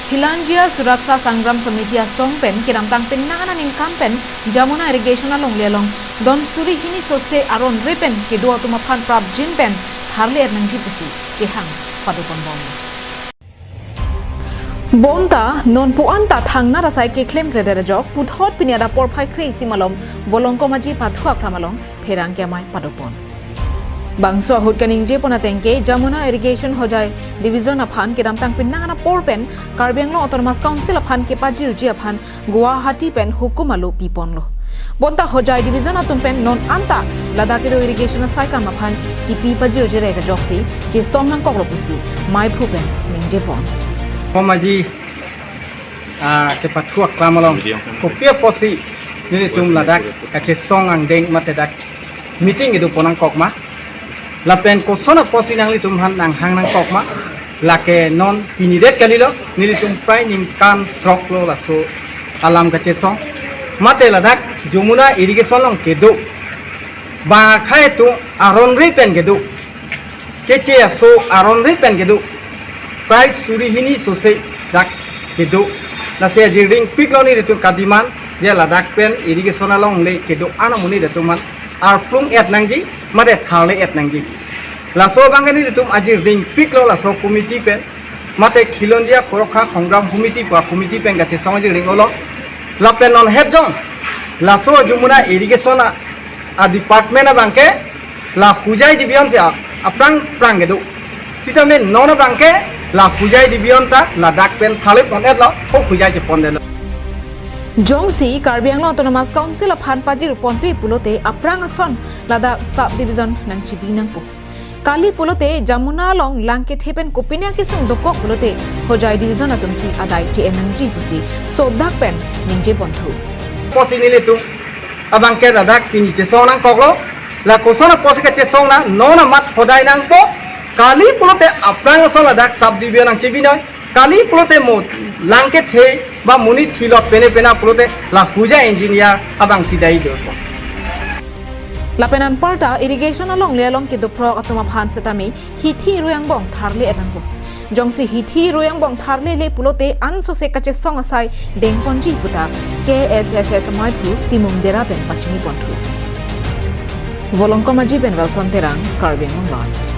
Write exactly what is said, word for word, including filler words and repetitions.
Khilanjia Suraksha Sangram Samiti asong pen kedamtang penang aningkan pen Jamuna irrigation alongle along don suri hini sose aron re pen kedo atum aphan prapjin pen tharle et nangji pusi kehang padopon bom. Bonta non puan ta thangnat asai keklemkledet ajok puthot pini adap porphai kre isi malom Volongkom Aji pathu aklam along pherangke amei padopon. Bangso ahut kaningje pon ateng ke Jamuna Irrigation Hojai Division aphan kedamtang penang an apor pen Karbi Anglong Autonomous Council aphan kepajirji aphan Guwahati pen hukum alo piponlo. Bonta Hojai Division atum pen non anta ladak kedo irrigation asai kam aphan kipi pajirjirek ajoksi chesong nangkoklo pusi meiphu pen ningje pon. Volongkom Aji, ah, kepathu aklam along kopi apotsi nelitum ladak kachesong angdeng mate dak meeting kedo pon nangkok ma? Lapen koson apotsi nanglitum aphan nanghang nangkok ma? Lake non pinidet kalilo, nelitum prai ningkan throklo laso alam kachesong. Mate ladak Jamuna irrigation along kedo bang akhei atum aron re pen kedo, keche aso aron re pen kedo, prai suri hini sose dak kedo. Lasi ajirring piklo nelitum kademand je ladak pen irrigation alongle kedo an amonit atum aphan arplung et nangji, mate tharle et nangji. Laso abang ke nelitum ajirring piklo laso committee pen, mate Khilanjia Suraksha Sangram Samiti pu a committee pen kachesong ajirring olo. Lapen non het jong laso Jamuna irrigation a, a department abang ke la Hojai Division si a, aphrang phrang kedo. Sitame non abang ke la Hojai Division ta ladak pen tharle pon etlo, ho Hojai chepondetlo. Jongsi Karbi Anglong Autonomous Council aphan pajir ponpe pulote aphrang ason ladak sub division nangchibi nangpo. Kali pulote Jamuna along lang kethe pen kopine akesung dokok pulote Hojai Division atumsi adai che-en nangji pusi sodak pen ningje ponthu. Apotsi nelitum abang ke ladak pini chesong nangkoklo. La koson apotsi kachesong na, non amat hodai nangpo. Kali pulote aphrang ason ladak sub division nangchibi noi. Kali pulote mo lang kethe ba monit thilot pene pena pulote la Hojai engineer abangsi dai do. Lapen anparta irrigation alongle along kedophrok atum aphan setame hithi rui angbong tharle et nangpo. Jongsi hithi rui angbong tharlele pulote ansose kachesong asai dengponji puta K S S S meiphu Timung Dera pen pachini ponthu. Volongkom Aji pen Wilson Terang, Karbi Anglong Live.